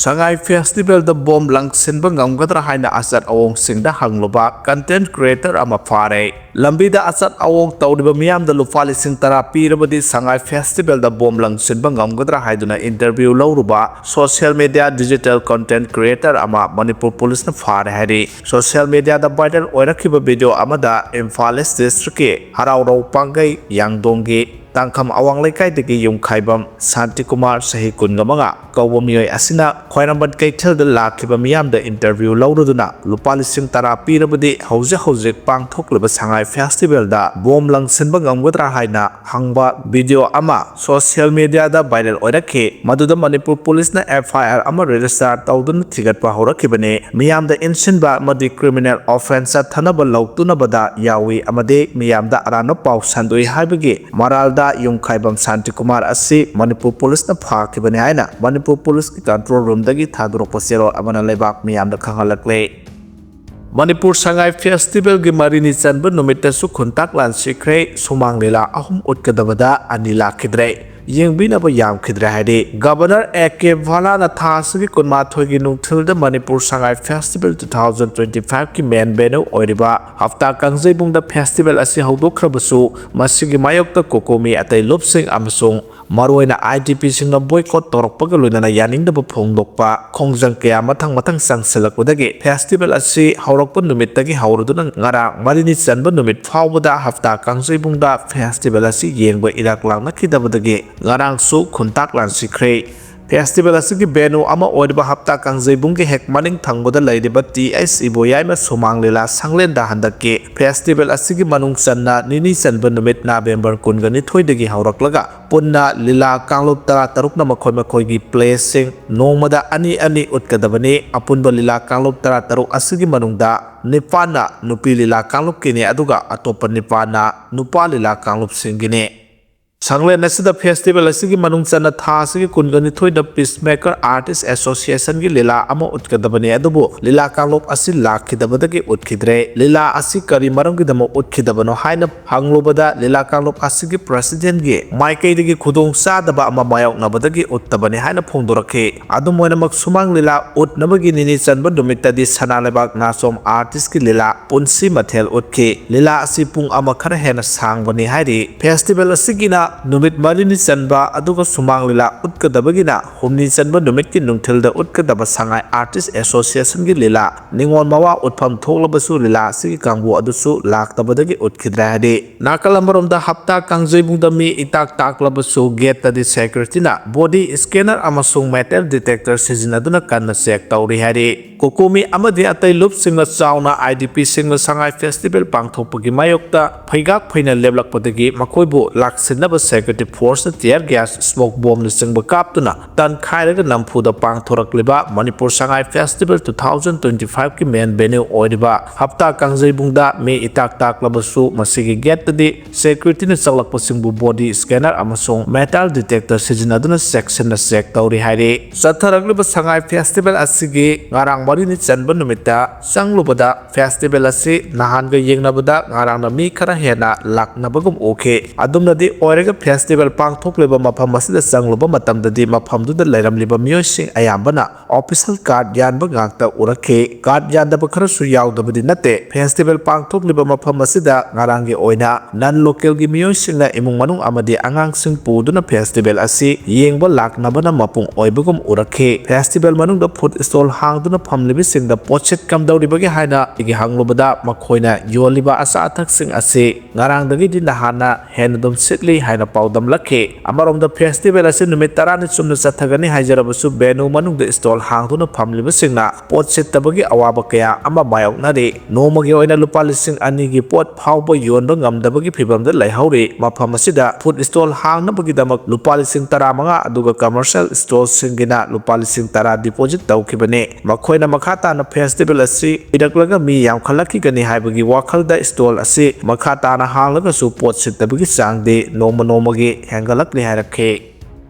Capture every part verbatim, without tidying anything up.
ꯁꯉꯥꯏ ꯐꯦꯁꯇꯤꯚꯦꯜꯗ bomb ꯂꯪꯁꯤꯟꯕ ꯉꯝꯒꯗ꯭ꯔꯥ ꯍꯥꯏꯅ ꯑꯆꯠ ꯑꯋꯣꯡꯁꯤꯡꯗ ꯍꯪꯂꯨꯕ ꯀꯟꯇꯦꯟꯠ ꯀ꯭ꯔꯤꯌꯦꯇꯔ ꯑꯃ ꯐꯥꯔꯦ꯫ ꯂꯝꯕꯤꯗ ꯑꯆꯠ ꯑꯋꯣꯡ ꯇꯧꯔꯤꯕ ꯃꯤꯌꯥꯝꯗ ꯂꯨꯄꯥ ꯂꯤꯁꯤꯡ ꯇꯔꯥ ꯄꯤꯔꯕꯗꯤ ꯁꯉꯥꯏ ꯐꯦꯁꯇꯤꯚꯦꯜꯗ ꯕꯣꯝ ꯂꯪꯁꯤꯟꯕ ꯉꯝꯒꯗ꯭ꯔꯥ ꯍꯥꯏꯗꯨꯅ ꯏꯟꯇꯔꯚ꯭ꯌꯨ ꯂꯧꯔꯨꯕ social media digital content creator ꯑꯃ ꯃꯅꯤꯄꯨꯔ ꯄꯨꯂꯤꯁꯅ ꯐꯥꯔꯦ ꯍꯥꯏꯔꯤ꯫ ꯁꯣꯁꯤꯌꯦꯜ ꯃꯤꯗꯤꯌꯥꯗ ꯚꯥꯏꯔꯦꯜ ꯑꯣꯏꯔꯛꯈꯤꯕ ꯚꯤꯗꯤꯑꯣ ꯑꯃꯗ ꯏꯝꯐꯥꯜ ꯏꯁ ꯗꯤꯁꯇ꯭ꯔꯤꯛꯀꯤ ꯍꯔꯥꯎꯔꯧ ꯄꯥꯡꯒꯩ ꯌꯥꯡꯗꯣꯡꯒꯤ ꯇꯥꯡꯈꯝ ꯑꯋꯥꯡ ꯂꯩꯀꯥꯏꯗꯒꯤ ꯌꯨꯝꯈꯥꯏꯕꯝ ꯁꯥꯟꯇꯤꯀꯨꯃꯥꯔ, ꯆꯍꯤ ꯀꯨꯟꯒ ꯃꯉꯥ ꯀꯧꯕ ꯃꯤꯑꯣꯏ ꯑꯁꯤꯅ ꯈ꯭ꯋꯥꯏꯔꯝꯕꯟ ꯀꯩꯊꯦꯜꯗ ꯂꯥꯛꯈꯤꯕ ꯃꯤꯌꯥꯝꯗ ꯏꯟꯇꯔꯚ꯭ꯌꯨ ꯂꯧꯔꯗꯨꯅ ꯂꯨꯄꯥ ꯂꯤꯁꯤꯡ ꯇꯔꯥ ꯄꯤꯔꯕꯗꯤ ꯍꯧꯖꯤꯛ ꯍꯧꯖꯤꯛ ꯄꯥꯡꯊꯣꯛꯂꯤꯕ ꯁꯉꯥꯏ ꯐꯦꯁꯇꯤꯚꯦꯜꯗ ꯕꯣꯝ ꯂꯪꯁꯤꯟꯕ ꯉꯝꯒꯗ꯭ꯔꯥ ꯍꯥꯏꯅ ꯍꯪꯕ ꯚꯤꯗꯤꯑꯣ ꯑꯃ ꯁꯣꯁꯤꯌꯦꯜ ꯃꯤꯗꯤꯌꯥꯗ ꯚꯥꯏꯔꯦꯜ ꯑꯣꯏꯔꯛꯈꯤ꯫ ꯃꯗꯨꯗ ꯃꯅꯤꯄꯨꯔ ꯄꯨꯂꯤꯁꯅ ꯑꯦꯐ ꯑꯥꯏ ꯑꯥꯔ ꯑꯃ ꯔꯦꯖꯤꯁꯇꯥꯔ ꯇꯧꯗꯨꯅ ꯊꯤꯒꯠꯄ ꯍꯧꯔꯛꯈꯤꯕꯅꯤ꯫ ꯃꯤꯌꯥꯝꯗ ꯏꯟꯁꯤꯟꯕ ꯑꯃꯗꯤ ꯀ꯭ꯔꯤꯃꯤꯅꯦꯜ ꯑꯣꯐꯦꯟꯁ ꯆꯠꯊꯅꯕ ꯂꯧꯇꯨꯅꯕꯗ ꯌꯥꯎꯏ ꯑꯃꯗꯤ ꯃꯤꯌꯥꯝꯗ ꯑꯔꯥꯟꯕ ꯄꯥꯎ ꯁꯟꯗꯣꯛꯏ ꯍꯥꯏꯕꯒꯤ ꯃꯔꯥꯜꯗ ꯌꯨꯝꯈꯥꯏꯕꯝ ꯁꯥꯟꯇꯤꯀꯨꯃꯥꯔ ꯑꯁꯤ ꯃꯅꯤꯄꯨꯔ ꯄꯨꯂꯤꯁꯅ ꯐꯥꯈꯤꯕꯅꯤ ꯍꯥꯏꯅ ꯃꯅꯤꯄꯨꯔ ꯄꯨꯂꯤꯁꯀꯤ ꯀꯟꯇ꯭ꯔꯣꯜ ꯔꯨꯝꯗꯒꯤ ꯊꯥꯗꯣꯔꯛꯄ ꯆꯦꯔꯣꯜ ꯑꯃꯅ ꯂꯩꯕꯥꯛ ꯃꯤꯌꯥꯝꯗ ꯈꯪꯍꯜꯂꯛꯂꯦ꯫ ꯃꯅꯤꯄꯨꯔ ꯁꯉꯥꯏ ꯐꯦꯁꯇꯤꯚꯦꯜꯒꯤ ꯃꯔꯤꯅꯤ ꯆꯟꯕ ꯅꯨꯃꯤꯠꯇꯁꯨ ꯈꯨꯟꯇꯥꯛ ꯂꯥꯟꯁꯤꯈ꯭ꯔꯦ꯫ ꯁꯨꯃꯥꯡ ꯂꯤꯂꯥ ꯑꯍꯨꯝ ꯎꯠꯀꯗꯕꯗ ꯑꯅꯤ ꯂꯥꯛꯈꯤꯗ꯭ꯔꯦ꯫ ꯌꯦꯡꯕꯤꯅꯕ ꯌꯥꯝꯈꯤꯗ꯭ꯔꯦ ꯍꯥꯏꯔꯤ꯫ ꯒꯕꯔꯅꯔ ꯑꯦ ꯀꯦ ꯚꯥꯂꯥꯅ ꯊꯥ ꯑꯁꯤꯒꯤ ꯀꯨꯟꯃꯥꯊꯣꯏꯒꯤ ꯅꯨꯡꯊꯤꯜꯗ Manipur Sangai festival two thousand twenty ꯐꯥꯏꯚꯀꯤ ꯃꯦꯟ ꯚꯦꯅ꯭ꯌꯨ ꯑꯣꯏꯔꯤꯕ ꯍꯞꯇꯥ ꯀꯥꯡꯖꯩꯕꯨꯡꯗ ꯐꯦꯁꯇꯤꯚꯦꯜ ꯑꯁꯤ ꯍꯧꯗꯣꯛꯈ꯭ꯔꯕꯁꯨ, ꯃꯁꯤꯒꯤ ꯃꯥꯌꯣꯛꯇ ꯀꯣꯀꯣꯃꯤ, ꯑꯇꯩ ꯂꯨꯞꯁꯤꯡ ꯑꯃꯁꯨꯡ ꯃꯔꯨꯑꯣꯏꯅ ꯑꯥꯏ ꯗꯤ ꯄꯤꯁꯤꯡꯅ ꯕꯣꯏꯀꯣꯠ ꯇꯧꯔꯛꯄꯒ ꯂꯣꯏꯅꯅ ꯌꯥꯅꯤꯡꯗꯕ ꯐꯣꯡꯗꯣꯛꯄ ꯈꯣꯡꯖꯪ ꯀꯌꯥ ꯃꯊꯪ ꯃꯊꯪ ꯆꯪꯁꯤꯜꯂꯛꯄꯗꯒꯤ ꯐꯦꯁꯇꯤꯚꯦꯜ ꯑꯁꯤ ꯍꯧꯔꯛꯄ ꯅꯨꯃꯤꯠꯇꯒꯤ ꯍꯧꯔꯗꯨꯅ ꯉꯔꯥꯡ ꯃꯔꯤꯅꯤ ꯆꯟꯕ ꯅꯨꯃꯤꯠ ꯐꯥꯎꯕꯗ ꯍꯞꯇꯥ ꯀꯥꯡꯖꯩꯕꯨꯡꯗ ꯐꯦꯁꯇꯤꯚꯦꯜ ꯑꯁꯤ ꯌꯦꯡꯕ ꯏꯔꯥꯛ ꯂꯥꯛꯅꯈꯤꯗꯕꯗꯒꯤ ꯉꯔꯥꯡꯁꯨ ꯈꯨꯟꯇꯥꯛ ꯂꯥꯟꯁꯤꯈ꯭ꯔꯦ꯫ ꯐꯦꯁꯇꯤꯚꯦꯜ ꯑꯁꯤꯒꯤ ꯚꯦꯅ꯭ꯌꯨ ꯑꯃ ꯑꯣꯏꯔꯤꯕ ꯍꯞꯇꯥ ꯀꯥꯡꯖꯩꯕꯨꯡꯒꯤ ꯍꯦꯛ ꯃꯅꯤꯡ ꯊꯪꯕꯗ ꯂꯩꯔꯤꯕ ꯇꯤ ꯑꯩꯆ ꯏꯕꯣꯌꯥꯏꯃ ꯁꯨꯃꯥꯡ ꯂꯤꯂꯥ ꯁꯪꯂꯦꯟꯗ ꯍꯟꯗꯛꯀꯤ ꯐꯦꯁꯇꯤꯚꯦꯜ ꯑꯁꯤꯒꯤ ꯃꯅꯨꯡ ꯆꯟꯅ ꯅꯤꯅꯤ ꯆꯟꯕ ꯅꯨꯃꯤꯠ ꯅꯕꯦꯝꯕꯔ ꯀꯨꯟꯒ ꯅꯤꯊꯣꯏꯗꯒꯤ ꯍꯧꯔꯛꯂꯒ ꯄꯨꯟꯅ ꯂꯤꯂꯥ ꯀꯥꯡꯂꯨꯞ ꯇꯔꯥ ꯇꯔꯨꯛꯅ ꯃꯈꯣꯏ ꯃꯈꯣꯏꯒꯤ ꯄ꯭ꯂꯦꯁꯤꯡ ꯅꯣꯡꯃꯗ ꯑꯅꯤ ꯑꯅꯤ ꯎꯠꯀꯗꯕꯅꯤ꯫ ꯑꯄꯨꯟꯕ ꯂꯤꯂꯥ ꯀꯥꯡꯂꯨꯞ ꯇꯔꯥ ꯇꯔꯨꯛ ꯑꯁꯤꯒꯤ ꯃꯅꯨꯡꯗ ꯅꯤꯄꯥꯟꯅ ꯅꯨꯄꯤ ꯂꯤꯂꯥ ꯀꯥꯡꯂꯨꯞꯀꯤꯅꯤ, ꯑꯗꯨꯒ ꯑꯇꯣꯞꯄ ꯅꯤꯄꯥꯟꯅ ꯅꯨꯄꯥ ꯂꯤꯂꯥ ꯀꯥꯡꯂꯨꯞꯁꯤꯡꯒꯤꯅꯤ꯫ ꯁꯪꯂꯦꯟ ꯑꯁꯤꯗ ꯐꯦꯁꯇꯤꯚꯦꯜ ꯑꯁꯤꯒꯤ ꯃꯅꯨꯡ ꯆꯟꯅ ꯊꯥ ꯑꯁꯤꯒꯤ ꯀꯨꯟꯒ ꯅꯤꯊꯣꯏꯗ ꯄꯤꯁꯃꯦꯀꯔ ꯑꯥꯔꯇꯤꯁ ꯑꯦꯁꯣꯁꯤꯌꯦꯁꯟꯒꯤ ꯂꯤꯂꯥ ꯑꯃ ꯎꯠꯀꯗꯕꯅꯤ, ꯑꯗꯨꯕꯨ ꯂꯤꯂꯥ ꯀꯥꯡꯂꯨꯞ ꯑꯁꯤ ꯂꯥꯛꯈꯤꯗꯕꯗꯒꯤ ꯎꯠꯈꯤꯗ꯭ꯔꯦ꯫ ꯂꯤꯂꯥ ꯑꯁꯤ ꯀꯔꯤ ꯃꯔꯝꯒꯤꯗꯃꯛ ꯎꯠꯈꯤꯗꯕꯅꯣ ꯍꯥꯏꯅ ꯍꯪꯂꯨꯕꯗ, ꯂꯤꯂꯥ ꯀꯥꯡꯂꯨꯞ ꯑꯁꯤꯒꯤ ꯄ꯭ꯔꯁꯤꯗꯦꯟꯒꯤ ꯃꯥꯏꯀꯩꯗꯒꯤ ꯈꯨꯗꯣꯡ ꯆꯥꯗꯕ ꯑꯃ ꯃꯥꯌꯣꯛꯅꯕꯗꯒꯤ ꯎꯠꯇꯕꯅꯤ ꯍꯥꯏꯅ ꯐꯣꯡꯗꯣꯔꯛꯈꯤ꯫ ꯑꯗꯨꯝ ꯑꯣꯏꯅꯃꯛ, ꯁꯨꯃꯥꯡ ꯂꯤꯂꯥ ꯎꯠꯅꯕꯒꯤ ꯅꯤꯅꯤ ꯆꯟꯕ ꯅꯨꯃꯤꯠꯇꯗꯤ ꯁꯅꯥ ꯂꯩꯕꯥꯛ ꯅꯥꯆꯣꯝ ꯑꯥꯔꯇꯤꯁꯀꯤ ꯂꯤꯂꯥ ꯄꯨꯟꯁꯤ ꯃꯊꯦꯜ ꯎꯠꯈꯤ꯫ ꯂꯤꯂꯥ ꯑꯁꯤ ꯄꯨꯡ ꯑꯃ ꯈꯔ ꯍꯦꯟꯅ ꯁꯥꯡꯕꯅꯤ ꯍꯥꯏꯔꯤ꯫ ꯐꯦꯁꯇꯤꯚꯦꯜ ꯑꯁꯤꯒꯤꯅ ꯅꯨꯃꯤꯠ ꯃꯔꯤꯅꯤ ꯆꯟꯕ, ꯑꯗꯨꯒ ꯁꯨꯃꯥꯡ ꯂꯤꯂꯥ ꯎꯠꯀꯗꯕꯒꯤꯅ ꯍꯨꯝꯅꯤ ꯆꯟꯕ ꯅꯨꯃꯤꯠꯀꯤ ꯅꯨꯡꯊꯤꯜꯗ ꯎꯠꯀꯗꯕ ꯁꯉꯥꯏ ꯑꯥꯔꯇꯤꯁ ꯑꯦꯁꯣꯁꯤꯌꯦꯁꯟꯒꯤ ꯂꯤꯂꯥ ꯅꯤꯉꯣꯜ ꯃꯋꯥ ꯎꯠꯐꯝ ꯊꯣꯛꯂꯕꯁꯨ, ꯂꯤꯂꯥ ꯑꯁꯤꯒꯤ ꯀꯥꯡꯕꯨ ꯑꯗꯨꯁꯨ ꯂꯥꯛꯇꯕꯗꯒꯤ ꯎꯠꯈꯤꯗ꯭ꯔꯦ ꯍꯥꯏꯔꯤ꯫ ꯅꯥꯀꯜ ꯑꯃꯔꯣꯝꯗ, ꯍꯞꯇꯥ ꯀꯥꯡꯖꯩꯕꯨꯡꯗ ꯃꯤ ꯏꯇꯥꯛ ꯇꯥꯛꯂꯕꯁꯨ, ꯒꯦꯠꯇꯗꯤ ꯁꯦꯀ꯭ꯌꯨꯔꯤꯇꯤꯅ ꯕꯣꯗꯤ ꯁ꯭ꯀꯦꯅꯔ ꯑꯃꯁꯨꯡ ꯃꯦꯇꯦꯜ ꯗꯤꯇꯦꯛꯇꯔ ꯁꯤꯖꯤꯟꯅꯗꯨꯅ ꯀꯟꯅ ꯆꯦꯛ ꯇꯧꯔꯤ ꯍꯥꯏꯔꯤ꯫ ꯀꯨꯀꯨꯃꯤ ꯑꯃꯗꯤ ꯑꯇꯩ ꯂꯨꯞꯁꯤꯡꯅ ꯆꯥꯎꯅ ꯑꯥꯏ ꯗꯤ ꯄꯤꯁꯤꯡꯅ ꯁꯉꯥꯏ ꯐꯦꯁꯇꯤꯚꯦꯜ ꯄꯥꯡꯊꯣꯛꯄꯒꯤ ꯃꯥꯌꯣꯛꯇ ꯐꯩꯒꯥꯛ ꯐꯩꯅ ꯂꯦꯞꯂꯛꯄꯗꯒꯤ ꯃꯈꯣꯏꯕꯨ ꯂꯥꯛꯁꯤꯟꯅꯕ ꯁꯦꯀ꯭ꯌꯨꯔꯤꯇꯤ ꯐꯣꯔꯁꯅ ꯇꯤꯌꯔ ꯒ꯭ꯌꯥꯁ, ꯁ꯭ꯃꯣꯛ ꯕꯣꯝꯅꯆꯤꯡꯕ ꯀꯥꯞꯇꯨꯅ ꯇꯟꯈꯥꯏꯔꯒ ꯅꯝꯐꯨꯗ ꯄꯥꯡꯊꯣꯔꯛꯂꯤꯕ Manipur Sangai festival two thousand twenty five ꯀꯤ ꯃꯦꯟ ꯚꯦꯅ꯭ꯌꯨ ꯑꯣꯏꯔꯤꯕ ꯍꯞꯇꯥ ꯀꯥꯡꯖꯩꯕꯨꯡꯗ ꯃꯤ ꯏꯇꯥꯛ ꯇꯥꯛꯂꯕꯁꯨ, ꯃꯁꯤꯒꯤ ꯒꯦꯠꯇꯗꯤ ꯁꯦꯀ꯭ꯌꯨꯔꯤꯇꯤꯅ ꯆꯪꯂꯛꯄꯁꯤꯡꯕꯨ ꯕꯣꯗꯤ ꯁ꯭ꯀꯦꯅꯔ ꯑꯃꯁꯨꯡ ꯃꯦꯇꯥꯜ ꯗꯤꯇꯦꯛꯇꯔ ꯁꯤꯖꯤꯟꯅꯗꯨꯅ ꯆꯦꯛꯁꯤꯟꯅ ꯆꯦꯛ ꯇꯧꯔꯤ ꯍꯥꯏꯔꯤ꯫ ꯆꯠꯊꯔꯛꯂꯤꯕ ꯁꯉꯥꯏ ꯐꯦꯁꯇꯤꯚꯦꯜ ꯑꯁꯤꯒꯤ ꯉꯔꯥꯡ ꯃꯔꯤꯅꯤ ꯆꯟꯕ ꯅꯨꯃꯤꯠꯇ ꯆꯪꯂꯨꯕꯗ, ꯐꯦꯁꯇꯤꯚꯦꯜ ꯑꯁꯤ ꯅꯍꯥꯟꯒ ꯌꯦꯡꯅꯕꯗ ꯉꯔꯥꯡꯅ ꯃꯤ ꯈꯔ ꯍꯦꯟꯅ ꯂꯥꯛꯅꯕꯒꯨꯝ ꯎꯈꯤ꯫ ꯑꯗꯨꯝꯅꯗꯤ ꯑꯣꯏꯔꯒ, ꯐꯦꯁꯇꯤꯚꯦꯜ ꯄꯥꯡꯊꯣꯛꯂꯤꯕ ꯃꯐꯝ ꯑꯁꯤꯗ ꯆꯪꯂꯨꯕ ꯃꯇꯝꯗꯗꯤ ꯃꯐꯝꯗꯨꯗ ꯂꯩꯔꯝꯂꯤꯕ ꯃꯤꯑꯣꯏꯁꯤꯡ ꯑꯌꯥꯝꯕꯅ ꯑꯣꯐꯤꯁꯤꯌꯦꯜ ꯀꯥꯔꯗ ꯌꯥꯟꯕ ꯉꯥꯛꯇ ꯎꯔꯛꯈꯤ꯫ ꯀꯥꯔꯗ ꯌꯥꯟꯗꯕ ꯈꯔꯁꯨ ꯌꯥꯎꯗꯕꯗꯤ ꯅꯠꯇꯦ꯫ ꯐꯦꯁꯇꯤꯚꯦꯜ ꯄꯥꯡꯊꯣꯛꯂꯤꯕ ꯃꯐꯝ ꯑꯁꯤꯗ ꯉꯔꯥꯡꯒꯤ ꯑꯣꯏꯅ ꯅꯟ ꯂꯣꯀꯦꯜꯒꯤ ꯃꯤꯑꯣꯏꯁꯤꯡꯅ ꯏꯃꯨꯡ ꯃꯅꯨꯡ ꯑꯃꯗꯤ ꯑꯉꯥꯡꯁꯤꯡ ꯄꯨꯗꯨꯅ ꯐꯦꯁꯇꯤꯚꯦꯜ ꯑꯁꯤ ꯌꯦꯡꯕ ꯂꯥꯛꯅꯕꯅ ꯃꯄꯨꯡ ꯑꯣꯏꯕꯒꯨꯝ ꯎꯔꯛꯈꯤ꯫ ꯐꯦꯁꯇꯤꯚꯦꯜ ꯃꯅꯨꯡꯗ ꯐꯨꯗ ꯁ꯭ꯇꯣꯜ ꯍꯥꯡꯗꯨꯅ ꯐꯝꯂꯤꯕꯁꯤꯡꯗ ꯄꯣꯠꯁꯤꯠ ꯀꯝꯗꯧꯔꯤꯕꯒꯦ ꯍꯥꯏꯅ ꯑꯩꯒꯤ ꯍꯪꯂꯨꯕꯗ, ꯃꯈꯣꯏꯅ ꯌꯣꯜꯂꯤꯕ ꯑꯆꯥ ꯑꯊꯛꯁꯤꯡ ꯑꯁꯤ ꯉꯔꯥꯡꯗꯒꯤꯗꯤ ꯅꯍꯥꯟꯅ ꯍꯦꯟꯅ ꯑꯗꯨꯝ ꯁꯤꯠꯂꯤ ꯍꯥꯏꯅ ꯄꯥꯎꯗꯝꯂꯛꯈꯤ꯫ ꯑꯃꯔꯣꯝꯗ, ꯐꯦꯁꯇꯤꯚꯦꯜ ꯑꯁꯤ ꯅꯨꯃꯤꯠ ꯇꯔꯥꯅꯤ ꯆꯨꯝꯅ ꯆꯠꯊꯒꯅꯤ ꯍꯥꯏꯖꯔꯕꯁꯨ, ꯚꯦꯅ꯭ꯌꯨ ꯃꯅꯨꯡꯗ ꯁ꯭ꯇꯣꯜ ꯍꯥꯡꯗꯨꯅ ꯐꯝꯂꯤꯕꯁꯤꯡꯅ ꯄꯣꯠ ꯁꯤꯠꯇꯕꯒꯤ ꯑꯋꯥꯕ ꯀꯌꯥ ꯑꯃ ꯃꯥꯌꯣꯛꯅꯔꯤ꯫ ꯅꯣꯡꯃꯒꯤ ꯑꯣꯏꯅ ꯂꯨꯄꯥ ꯂꯤꯁꯤꯡ ꯑꯅꯤꯒꯤ ꯄꯣꯠ ꯐꯥꯎꯕ ꯌꯣꯟꯕ ꯉꯝꯗꯕꯒꯤ ꯐꯤꯚꯝꯗ ꯂꯩꯍꯧꯔꯤ꯫ ꯃꯐꯝ ꯑꯁꯤꯗ ꯐꯨꯗ ꯁ꯭ꯇꯣꯜ ꯍꯥꯡꯅꯕꯒꯤꯗꯃꯛ ꯂꯨꯄꯥ ꯂꯤꯁꯤꯡ ꯇꯔꯥꯃꯉꯥ, ꯑꯗꯨꯒ ꯀꯃꯔꯁꯤꯌꯦꯜ ꯁ꯭ꯇꯣꯜꯁꯤꯡꯒꯤꯅ ꯂꯨꯄꯥ ꯂꯤꯁꯤꯡ ꯇꯔꯥ ꯗꯤꯄꯣꯖꯤꯠ ꯇꯧꯈꯤꯕꯅꯤ꯫ ꯃꯈꯣꯏꯅ ꯃꯈꯥ ꯇꯥꯅ ꯐꯦꯁꯇꯤꯚꯦꯜ ꯑꯁꯤ ꯀꯨꯏꯔꯛꯂꯒ ꯃꯤ ꯌꯥꯝꯈꯠꯂꯛꯈꯤꯒꯅꯤ ꯍꯥꯏꯕꯒꯤ ꯋꯥꯈꯜꯗ ꯁ꯭ꯇꯣꯜ ꯑꯁꯤ ꯃꯈꯥ ꯇꯥꯅ ꯍꯥꯡꯂꯒꯁꯨ ꯄꯣꯠ ꯁꯤꯠꯇꯕꯒꯤ ꯆꯥꯡꯗꯤ ꯅꯣꯡꯃ ꯅꯣꯡꯃꯒꯤ ꯍꯦꯟꯒꯠꯂꯛꯂꯤ ꯍꯥꯏꯔꯛꯈꯤ꯫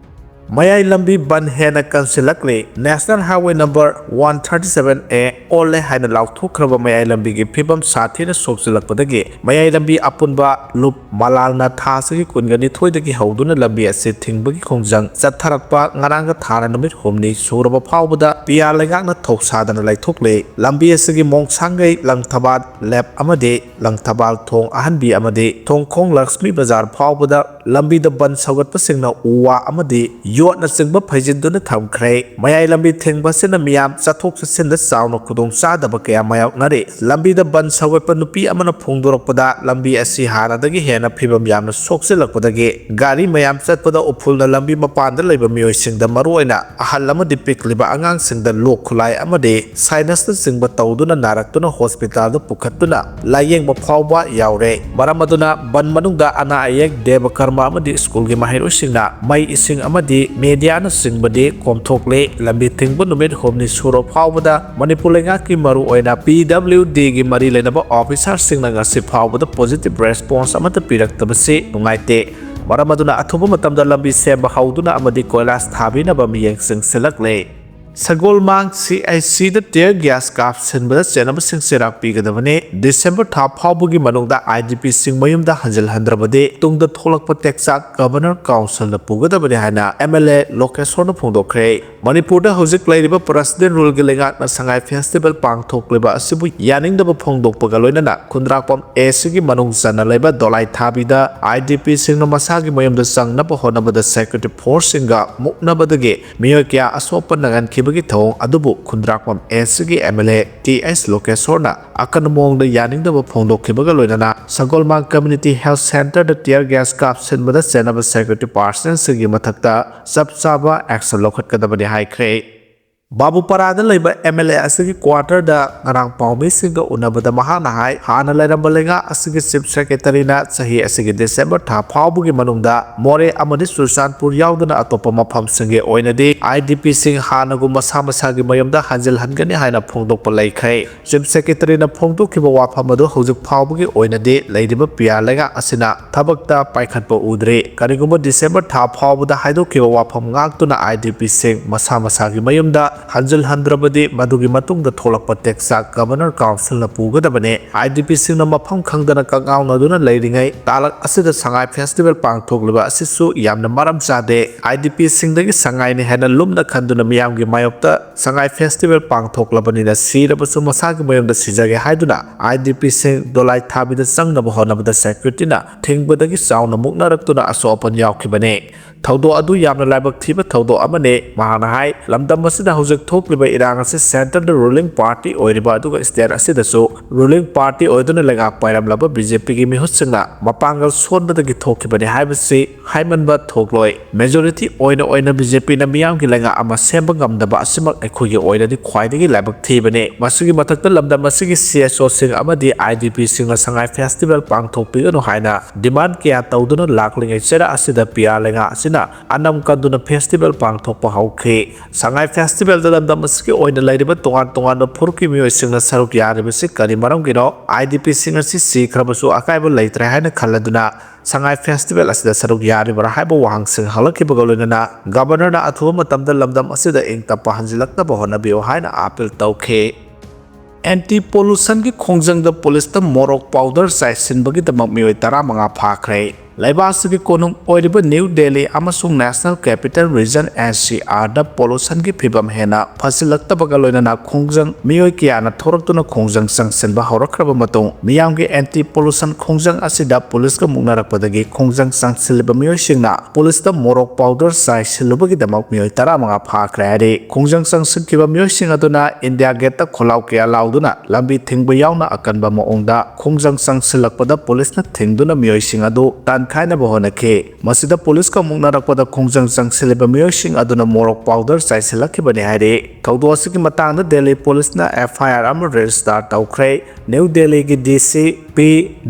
ꯃꯌꯥꯏ ꯂꯝꯕꯤ ꯕꯟ ꯍꯦꯟꯅ ꯀꯟꯁꯤꯜꯂꯛꯂꯤ꯫ National Highway number one thirty seven A ꯑꯣꯜꯂꯦ ꯍꯥꯏꯅ ꯂꯥꯎꯊꯣꯛꯈ꯭ꯔꯕ ꯃꯌꯥꯏ ꯂꯝꯕꯤꯒꯤ ꯐꯤꯕꯝ ꯁꯥꯊꯤꯅ ꯁꯣꯛꯆꯤꯜꯂꯛꯄꯗꯒꯤ ꯃꯌꯥꯏ ꯂꯝꯕꯤ ꯑꯄꯨꯟꯕ ꯂꯨꯞ ꯃꯂꯥꯜꯅ ꯊꯥ ꯑꯁꯤꯒꯤ ꯀꯨꯟꯒ ꯅꯤꯊꯣꯏꯗꯒꯤ ꯍꯧꯗꯨꯅ ꯂꯝꯕꯤ ꯑꯁꯤ ꯊꯤꯡꯕꯒꯤ ꯈꯣꯡꯖꯪ ꯆꯠꯊꯔꯛꯄ ꯉꯔꯥꯡꯒ ꯊꯥꯅ ꯅꯨꯃꯤꯠ ꯍꯨꯝꯅꯤ ꯁꯨꯔꯕ ꯐꯥꯎꯕꯗ ꯄꯤꯌꯥ ꯂꯩꯉꯥꯛꯅ ꯊꯧꯁꯥꯗꯅ ꯂꯩꯊꯣꯛꯂꯦ꯫ ꯂꯝꯕꯤ ꯑꯁꯤꯒꯤ ꯃꯣꯡꯁꯥꯡꯒꯩ ꯂꯪꯊꯕꯥꯜ ꯂꯦꯞ ꯑꯃꯗꯤ ꯂꯪꯊꯕꯥꯜ ꯊꯣꯡ ꯑꯍꯟꯕꯤ ꯑꯃꯗꯤ ꯊꯣꯡꯈꯣꯡ ꯂꯛꯁꯃꯤ ꯕꯖꯥꯔ ꯐꯥꯎꯕꯗ ꯂꯝꯕꯤꯗ ꯕꯟ ꯁꯧꯒꯠꯄꯁꯤꯡꯅ ꯎ ꯋꯥ ꯑꯃꯗꯤ ꯌꯣꯠꯅꯆꯤꯡꯕ ꯐꯩꯖꯤꯟꯗꯨꯅ ꯊꯝꯈ꯭ꯔꯦ꯫ ꯃꯌꯥꯏ ꯂꯝꯕꯤ ꯊꯤꯡꯕ ꯑꯁꯤꯅ ꯃꯤꯌꯥꯝ ꯆꯠꯊꯣꯛ ꯆꯠꯁꯤꯟꯗ ꯆꯥꯎꯅ ꯈꯨꯗꯣꯡꯆꯥꯗꯕ ꯀꯌꯥ ꯃꯥꯌꯣꯛꯅꯔꯤ꯫ ꯂꯝꯕꯤꯗ ꯕꯟ ꯁꯧꯒꯠꯄ ꯅꯨꯄꯤ ꯑꯃꯅ ꯐꯣꯡꯗꯣꯔꯛꯄꯗ, ꯂꯝꯕꯤ ꯑꯁꯤ ꯍꯥꯟꯅꯗꯒꯤ ꯍꯦꯟꯅ ꯐꯤꯕꯝ ꯌꯥꯝꯅ ꯁꯣꯛꯆꯤꯜꯂꯛꯄꯗꯒꯤ ꯒꯥꯔꯤ ꯃꯌꯥꯝ ꯆꯠꯄꯗ ꯎꯐꯨꯜꯅ ꯂꯝꯕꯤ ꯃꯄꯥꯟꯗ ꯂꯩꯕ ꯃꯤꯑꯣꯏꯁꯤꯡꯗ, ꯃꯔꯨꯑꯣꯏꯅ ꯑꯍꯜ ꯑꯃꯗꯤ ꯄꯤꯛꯂꯤꯕ ꯑꯉꯥꯡꯁꯤꯡꯗ ꯂꯣꯛ ꯈꯨꯂꯥꯏ ꯑꯃꯗꯤ ꯁꯥꯏꯅꯁꯅꯆꯤꯡꯕ ꯇꯧꯗꯨꯅ ꯅꯥꯔꯛꯇꯨꯅ ꯍꯣꯁꯄꯤꯇꯥꯜꯗ ꯄꯨꯈꯠꯇꯨꯅ ꯂꯥꯌꯦꯡꯕ ꯐꯥꯎꯕ ꯌꯥꯎꯔꯦ꯫ ꯃꯔꯝ ꯑꯗꯨꯅ ꯕꯟ ꯃꯅꯨꯡꯗ ꯑꯅꯥ ꯑꯌꯦꯛ, ꯗꯦꯕ ꯀꯔꯃ ꯑꯃꯗꯤ ꯁ꯭ꯀꯨꯜꯒꯤ ꯃꯍꯩꯔꯣꯏꯁꯤꯡꯅ ꯃꯩ, ꯏꯁꯤꯡ ꯑꯃꯗꯤ ꯃꯦꯗꯤꯌꯥꯅꯆꯤꯡꯕꯗꯤ ꯀꯣꯝꯊꯣꯛꯂꯦ꯫ ꯂꯝꯕꯤ ꯊꯤꯡꯕ ꯅꯨꯃꯤꯠ ꯍꯨꯝꯅꯤ ꯁꯨꯔ ꯐꯥꯎꯕꯗ ꯃꯅꯤꯄꯨꯔ ꯂꯩꯉꯥꯛꯀꯤ ꯃꯔꯨꯑꯣꯏꯅ ꯄꯤ ꯗꯕ꯭ꯂꯤꯎ ꯗꯤꯒꯤ ꯃꯔꯤ ꯂꯩꯅꯕ ꯑꯣꯐꯤꯁꯥꯔꯁꯤꯡꯅ ꯉꯁꯤ ꯐꯥꯎꯕꯗ ꯄꯣꯖꯤꯇꯤꯚ ꯔꯦꯁꯄꯣꯟꯁ ꯑꯃꯠꯇ ꯄꯤꯔꯛꯇꯕꯁꯤ ꯅꯨꯡꯉꯥꯏꯇꯦ꯫ ꯃꯔꯝ ꯑꯗꯨꯅ ꯑꯊꯨꯕ ꯃꯇꯝꯗ ꯂꯝꯕꯤ ꯁꯦꯝꯕ ꯍꯧꯗꯨꯅ ꯑꯃꯗꯤ ꯀꯣꯏꯂꯥꯁ ꯊꯥꯕꯤꯅꯕ ꯃꯤꯠꯌꯦꯡ ꯆꯪꯁꯤꯜꯂꯛꯂꯦ꯫ ꯁꯒꯣꯜꯃꯥꯡ ꯁꯤ ꯑꯥꯏ ꯁꯤꯗ tear gas ꯀꯥꯞꯁꯤꯟꯕꯗ ꯆꯦꯟꯅꯕꯁꯤꯡ ꯆꯩꯔꯥꯛ ꯄꯤꯒꯗꯕꯅꯤ꯫ ꯗꯤꯁꯦꯝꯕꯔ ꯊꯥ ꯐꯥꯎꯕꯒꯤ ꯃꯅꯨꯡꯗ ꯑꯥꯏ ꯗꯤ ꯄꯤꯁꯤꯡ ꯃꯌꯨꯝꯗ ꯍꯟꯖꯤꯜꯍꯟꯗ꯭ꯔꯕꯗꯤ ꯇꯨꯡꯗ ꯊꯣꯛꯂꯛꯄ ꯇꯦꯛꯆꯥꯛ ꯒꯚꯔꯅꯔ ꯀꯥꯎꯟꯁꯤꯜꯗ ꯄꯨꯒꯗꯕꯅꯤ ꯍꯥꯏꯅ ꯑꯦꯝ ꯑꯦꯜ ꯑꯦ ꯂꯣꯀꯦꯁꯣꯔꯅ ꯐꯣꯡꯗꯣꯛꯈ꯭ꯔꯦ꯫ ꯃꯅꯤꯄꯨꯔꯗ ꯍꯧꯖꯤꯛ ꯂꯩꯔꯤꯕ ꯄ꯭ꯔꯁꯤꯗꯦꯟ ꯔꯨꯜꯒꯤ ꯂꯩꯉꯥꯛꯅ ꯁꯉꯥꯏ ꯐꯦꯁꯇꯤꯚꯦꯜ ꯄꯥꯡꯊꯣꯛꯂꯤꯕ ꯑꯁꯤꯕꯨ ꯌꯥꯅꯤꯡꯗꯕ ꯐꯣꯡꯗꯣꯛꯄꯒ ꯂꯣꯏꯅꯅ ꯈꯨꯟꯗ꯭ꯔꯥꯛꯄꯝ ꯑꯦ ꯁꯤꯒꯤ ꯃꯅꯨꯡ ꯆꯟꯅ ꯂꯩꯕ ꯗꯣꯂꯥꯏ ꯊꯥꯕꯤꯗ ꯑꯥꯏ ꯗꯤ ꯄꯤꯁꯤꯡꯅ ꯃꯁꯥꯒꯤ ꯃꯌꯨꯝꯗ ꯆꯪꯅꯕ ꯍꯣꯠꯅꯕꯗ ꯁꯦꯀ꯭ꯌꯨꯔꯤꯇꯤ ꯐꯣꯔꯁꯁꯤꯡꯒ ꯃꯨꯛꯅꯕꯗꯒꯤ ꯃꯤꯑꯣꯏ ꯀꯌꯥ ꯑꯁꯣꯛꯄ ꯅꯪꯍꯟꯈꯤꯕꯒꯤ ꯊꯧꯑꯣꯡ ꯑꯗꯨꯕꯨ ꯈꯨꯟꯗ꯭ꯔꯥꯛꯄꯝ ꯑꯦ ꯁꯤꯒꯤ M L A T H ꯂꯣꯀꯦꯁꯣꯔꯅ ꯑꯀꯟꯕ ꯃꯑꯣꯡꯗ ꯌꯥꯅꯤꯡꯗꯕ ꯐꯣꯡꯗꯣꯛꯈꯤꯕꯒ ꯂꯣꯏꯅꯅ ꯁꯒꯣꯜꯃꯥꯡ ꯀꯝꯃ꯭ꯌꯨꯅꯤꯇꯤ ꯍꯦꯜꯊ ꯁꯦꯟꯇꯔꯗ tear gas ꯀꯥꯞꯁꯤꯟꯕꯗ ꯆꯦꯟꯅꯕ ꯁꯦꯀ꯭ꯌꯨꯔꯤꯇꯤ ꯄꯥꯔꯁꯟꯁꯤꯡꯒꯤ ꯃꯊꯛꯇ ꯆꯞ ꯆꯥꯕ action ꯂꯧꯈꯠꯀꯗꯕꯅꯤ ꯍꯥꯏꯈ꯭ꯔꯦ꯫ ꯕꯥꯕꯨꯄꯥꯔꯥꯗ ꯂꯩꯕ ꯑꯦꯝ ꯑꯦꯜ ꯑꯦ ꯑꯁꯤꯒꯤ ꯀ꯭ꯋꯥꯇꯔꯗ ꯉꯔꯥꯡ ꯄꯥꯎꯃꯤꯁꯤꯡꯒ ꯎꯅꯕꯗ ꯃꯍꯥꯛꯅ ꯍꯥꯏ, ꯍꯥꯟꯅ ꯂꯩꯔꯝꯕ ꯂꯩꯉꯥꯛ ꯑꯁꯤꯒꯤ ꯆꯤꯐ ꯁꯦꯀ꯭ꯔꯦꯇꯔꯤꯅ ꯆꯍꯤ ꯑꯁꯤꯒꯤ ꯗꯤꯁꯦꯝꯕꯔ ꯊꯥ ꯐꯥꯎꯕꯒꯤ ꯃꯅꯨꯡꯗ ꯃꯣꯔꯦ ꯑꯃꯗꯤ ꯆꯨꯔꯆꯥꯟꯄꯨꯔ ꯌꯥꯎꯗꯅ ꯑꯇꯣꯞꯄ ꯃꯐꯝꯁꯤꯡꯒꯤ ꯑꯣꯏꯅꯗꯤ ꯑꯥꯏ ꯗꯤ ꯄꯤꯁꯤꯡ ꯍꯥꯟꯅꯒꯨꯝ ꯃꯁꯥ ꯃꯁꯥꯒꯤ ꯃꯌꯨꯝꯗ ꯍꯟꯖꯤꯜꯍꯟꯒꯅꯤ ꯍꯥꯏꯅ ꯐꯣꯡꯗꯣꯛꯄ ꯂꯩꯈ꯭ꯔꯦ꯫ ꯆꯤꯐ ꯁꯦꯀ꯭ꯔꯦꯇꯔꯤꯅ ꯐꯣꯡꯗꯣꯛꯈꯤꯕ ꯋꯥꯐꯝ ꯑꯗꯨ ꯍꯧꯖꯤꯛ ꯐꯥꯎꯕꯒꯤ ꯑꯣꯏꯅꯗꯤ ꯂꯩꯔꯤꯕ ꯄꯤ ꯑꯥꯔ ꯂꯩꯉꯥꯛ ꯑꯁꯤꯅ ꯊꯕꯛꯇ ꯄꯥꯏꯈꯠꯄ ꯎꯗ꯭ꯔꯤ꯫ ꯀꯔꯤꯒꯨꯝꯕ ꯗꯤꯁꯦꯝꯕꯔ ꯊꯥ ꯐꯥꯎꯕꯗ ꯍꯥꯏꯗꯣꯛꯈꯤꯕ ꯋꯥꯐꯝ ꯉꯥꯛꯇꯨꯅ ꯑꯥꯏ ꯗꯤ ꯄꯤꯁꯤꯡ ꯃꯁꯥ ꯃꯁꯥꯒꯤ ꯃꯌꯨꯝꯗ ꯍꯟꯖꯤꯜꯍꯟꯗ꯭ꯔꯕꯗꯤ ꯃꯗꯨꯒꯤ ꯃꯇꯨꯡꯗ ꯊꯣꯛꯂꯛꯄ ꯇꯦꯛꯆꯥꯛ ꯒꯚꯔꯅꯔ ꯀꯥꯎꯟꯁꯤꯜꯅ ꯄꯨꯒꯗꯕꯅꯤ꯫ ꯑꯥꯏ ꯗꯤ ꯄꯤꯁꯤꯡꯅ ꯃꯐꯝ ꯈꯪꯗꯅ ꯀꯛꯉꯥꯎꯅꯗꯨꯅ ꯂꯩꯔꯤꯉꯩ ꯇꯥꯂꯛ ꯑꯁꯤꯗ ꯁꯉꯥꯏ ꯐꯦꯁꯇꯤꯚꯦꯜ ꯄꯥꯡꯊꯣꯛꯂꯤꯕ ꯑꯁꯤꯁꯨ ꯌꯥꯝꯅ ꯃꯔꯝ ꯆꯥꯗꯦ꯫ ꯑꯥꯏ ꯗꯤ ꯄꯤꯁꯤꯡꯗꯒꯤ ꯁꯉꯥꯏꯅꯤ ꯍꯥꯏꯅ ꯂꯨꯝꯅ ꯈꯟꯗꯨꯅ ꯃꯤꯌꯥꯝꯒꯤ ꯃꯥꯌꯣꯛꯇ ꯁꯉꯥꯏ ꯐꯦꯁꯇꯤꯚꯦꯜ ꯄꯥꯡꯊꯣꯛꯂꯕꯅꯤꯅ ꯁꯤꯔꯕꯁꯨ ꯃꯁꯥꯒꯤ ꯃꯌꯨꯝꯗ ꯁꯤꯖꯒꯦ ꯍꯥꯏꯗꯨꯅ ꯑꯥꯏ ꯗꯤ ꯄꯤꯁꯤꯡ ꯗꯣꯂꯥꯏ ꯊꯥꯕꯤꯗ ꯆꯪꯅꯕ ꯍꯣꯠꯅꯕꯗ ꯁꯦꯀ꯭ꯌꯨꯔꯤꯇꯤꯅ ꯊꯤꯡꯕꯗꯒꯤ ꯆꯥꯎꯅ ꯃꯨꯛꯅꯔꯛꯇꯨꯅ ꯑꯁꯣꯛ ꯑꯄꯟ ꯌꯥꯎꯈꯤꯕꯅꯤ꯫ ꯊꯧꯗꯣꯛ ꯑꯗꯨ ꯌꯥꯝꯅ ꯂꯥꯏꯕꯛ ꯊꯤꯕ ꯊꯧꯗꯣꯛ ꯑꯃꯅꯤ꯫ ꯃꯍꯥꯛꯅ ꯍꯥꯏ, ꯂꯝꯗꯝ ꯑꯁꯤꯗ ꯍꯧꯖꯤꯛ ꯊꯣꯛꯂꯤꯕ ꯏꯔꯥꯡ ꯑꯁꯤ ꯁꯦꯟꯇꯔꯗ ꯔꯨꯂꯤꯡ ꯄꯥꯔꯇꯤ ꯑꯣꯏꯔꯤꯕ ꯑꯗꯨꯒ ꯁ꯭ꯇꯦꯠ ꯑꯁꯤꯗꯁꯨ ꯔꯨꯂꯤꯡ ꯄꯥꯔꯇꯤ ꯑꯣꯏꯗꯨꯅ ꯂꯩꯉꯥꯛ ꯄꯥꯏꯔꯝꯂꯕ ꯕꯤ ꯖꯦ ꯄꯤꯒꯤ ꯃꯤꯍꯨꯠꯁꯤꯡꯅ ꯃꯄꯥꯡꯒꯜ ꯁꯣꯟꯕꯗꯒꯤ ꯊꯣꯛꯈꯤꯕꯅꯤ ꯍꯥꯏꯕꯁꯤ ꯍꯥꯏꯃꯟꯕ ꯊꯣꯛꯂꯣꯏ꯫ ꯃꯦꯖꯣꯔꯤꯇꯤ ꯑꯣꯏꯅ ꯑꯣꯏꯅ ꯕꯤ ꯖꯦ ꯄꯤꯅ ꯃꯤꯌꯥꯝꯒꯤ ꯂꯩꯉꯥꯛ ꯑꯃ ꯁꯦꯝꯕ ꯉꯝꯗꯕ ꯑꯁꯤꯃꯛ ꯑꯩꯈꯣꯏꯒꯤ ꯑꯣꯏꯅꯗꯤ ꯈ꯭ꯋꯥꯏꯗꯒꯤ ꯂꯥꯏꯕꯛ ꯊꯤꯕꯅꯤ꯫ ꯃꯁꯤꯒꯤ ꯃꯊꯛꯇ ꯂꯝꯗꯝ ꯑꯁꯤꯒꯤ ꯁꯤ ꯑꯦꯁ ꯑꯣꯁꯤꯡ ꯑꯃꯗꯤ ꯑꯥꯏ ꯗꯤ ꯄꯤꯁꯤꯡꯅ ꯁꯉꯥꯏ ꯐꯦꯁꯇꯤꯚꯦꯜ ꯄꯥꯡꯊꯣꯛꯄꯤꯒꯅꯨ ꯍꯥꯏꯅ ꯗꯤꯃꯥꯟ ꯀꯌꯥ ꯇꯧꯗꯨꯅ ꯂꯥꯛꯂꯤꯉꯩ ꯆꯩꯔꯥꯛ ꯑꯁꯤꯗ ꯄꯤ ꯑꯥꯔ ꯂꯩꯉꯥꯛ ꯑꯁꯤꯅ ꯑꯅꯝ ꯀꯟꯗꯨꯅ ꯐꯦꯁꯇꯤꯚꯦꯜ ꯄꯥꯡꯊꯣꯛꯄ ꯍꯧꯈꯤ꯫ ꯁꯉꯥꯏ ꯐꯦꯁꯇꯤꯚꯦꯜꯗ ꯂꯝꯗꯝ ꯑꯁꯤꯒꯤ ꯑꯣꯏꯅ ꯂꯩꯔꯤꯕ ꯇꯣꯉꯥꯟ ꯇꯣꯉꯥꯟꯕ ꯐꯨꯔꯨꯞꯀꯤ ꯃꯤꯑꯣꯏꯁꯤꯡꯅ ꯁꯔꯨꯛ ꯌꯥꯔꯤꯕꯁꯤ ꯀꯔꯤ ꯃꯔꯝꯒꯤꯅꯣ? ꯑꯥꯏ ꯗꯤ ꯄꯤꯁꯤꯡ ꯑꯁꯤ ꯁꯤꯈ꯭ꯔꯕꯁꯨ ꯑꯀꯥꯏꯕ ꯂꯩꯇ꯭ꯔꯦ ꯍꯥꯏꯅ ꯈꯜꯂꯗꯨꯅ ꯁꯉꯥꯏ ꯐꯦꯁꯇꯤꯚꯦꯜ ꯑꯁꯤꯗ ꯁꯔꯨꯛ ꯌꯥꯔꯤꯕ꯭ꯔꯥ ꯍꯥꯏꯕ ꯋꯥꯍꯪꯁꯤꯡ ꯍꯪꯂꯛꯈꯤꯕꯒ ꯂꯣꯏꯅꯅ ꯒꯕꯔꯅꯔꯅ ꯑꯊꯨꯕ ꯃꯇꯝꯗ ꯂꯝꯗꯝ ꯑꯁꯤꯗ ꯏꯪ ꯇꯞꯄ ꯍꯟꯖꯤꯜꯂꯛꯅꯕ ꯍꯣꯠꯅꯕꯤꯌꯨ ꯍꯥꯏꯅ ꯑꯥꯄꯤꯜ ꯇꯧꯈꯤ꯫ ꯑꯦꯟꯇꯤ ꯄꯣꯂꯨꯁꯟꯒꯤ ꯈꯣꯡꯖꯪꯗ ꯄꯨꯂꯤꯁꯇ ꯃꯣꯔꯣꯛ ꯄꯥꯎꯗꯔ ꯆꯥꯏꯁꯤꯟꯕꯒꯤꯗꯃꯛ ꯃꯤꯑꯣꯏ ꯇꯔꯥꯃꯉꯥ ꯐꯥꯈ꯭ꯔꯦ꯫ ꯂꯩꯕꯥꯛ ꯑꯁꯤꯒꯤ ꯀꯣꯅꯨꯡ ꯑꯣꯏꯔꯤꯕ ꯅ꯭ꯌꯨ ꯗꯦꯜꯂꯤ ꯑꯃꯁꯨꯡ national capital region, N C ꯑꯥꯔꯗ ꯄꯣꯂꯨꯁꯟꯒꯤ ꯐꯤꯕꯝ ꯍꯦꯟꯅ ꯐꯠꯁꯤꯜꯂꯛꯇꯕꯒ ꯂꯣꯏꯅꯅ ꯈꯣꯡꯖꯪ ꯃꯤꯑꯣꯏ ꯀꯌꯥꯅ ꯊꯣꯔꯛꯇꯨꯅ ꯈꯣꯡꯖꯪ ꯆꯪꯁꯤꯟꯕ ꯍꯧꯔꯛꯈ꯭ꯔꯕ ꯃꯇꯨꯡ, ꯃꯤꯌꯥꯝꯒꯤ ꯑꯦꯟꯇꯤ ꯄꯣꯂꯨꯁꯟ ꯈꯣꯡꯖꯪ ꯑꯁꯤꯗ ꯄꯨꯂꯤꯁꯀ ꯃꯨꯛꯅꯔꯛꯄꯗꯒꯤ ꯈꯣꯡꯖꯪ ꯆꯪꯁꯤꯜꯂꯤꯕ ꯃꯤꯑꯣꯏꯁꯤꯡꯅ ꯄꯨꯂꯤꯁꯇ ꯃꯣꯔꯣꯛ ꯄꯥꯎꯗꯔ ꯆꯥꯏꯁꯤꯜꯂꯨꯕꯒꯤꯗꯃꯛ ꯃꯤꯑꯣꯏ ꯇꯔꯥꯃꯉꯥ ꯐꯥꯈ꯭ꯔꯦ ꯍꯥꯏꯔꯤ꯫ ꯈꯣꯡꯖꯪ ꯆꯪꯁꯤꯟꯈꯤꯕ ꯃꯤꯑꯣꯏꯁꯤꯡ ꯑꯗꯨꯅ ꯏꯟꯗꯤꯌꯥ ꯒꯦꯠꯇ ꯈꯣꯜꯂꯥꯎ ꯀꯌꯥ ꯂꯥꯎꯗꯨꯅ ꯂꯝꯕꯤ ꯊꯤꯡꯕ ꯌꯥꯎꯅ ꯑꯀꯟꯕ ꯃꯑꯣꯡꯗ ꯈꯣꯡꯖꯪ ꯆꯪꯁꯤꯜꯂꯛꯄꯗ ꯄꯨꯂꯤꯁꯅ ꯊꯤꯡꯗꯨꯅ ꯃꯤꯑꯣꯏꯁꯤꯡ ꯑꯗꯨ ꯇꯥꯟꯈꯥꯏꯅꯕ ꯍꯣꯠꯅꯈꯤ꯫ ꯃꯁꯤꯗ ꯄꯨꯂꯤꯁꯀ ꯃꯨꯛꯅꯔꯛꯄꯗ ꯈꯣꯡꯖꯪ ꯆꯪꯁꯤꯜꯂꯤꯕ ꯃꯤꯑꯣꯏꯁꯤꯡ ꯑꯗꯨꯅ ꯃꯣꯔꯣꯛ ꯄꯥꯎꯗꯔ ꯆꯥꯏꯁꯤꯜꯂꯛꯈꯤꯕꯅꯤ ꯍꯥꯏꯔꯤ꯫ ꯊꯧꯗꯣꯛ ꯑꯁꯤꯒꯤ ꯃꯇꯥꯡꯗ ꯗꯦꯜꯂꯤ ꯄꯨꯂꯤꯁꯅ ꯑꯦꯐ ꯑꯥꯏ ꯑꯥꯔ ꯑꯃ ꯔꯦꯖꯤꯁꯇꯥꯔ ꯇꯧꯈ꯭ꯔꯦ꯫ ꯅ꯭ꯌꯨ ꯗꯦꯜꯂꯤꯒꯤ ꯗꯤ ꯁꯤ ꯄꯤ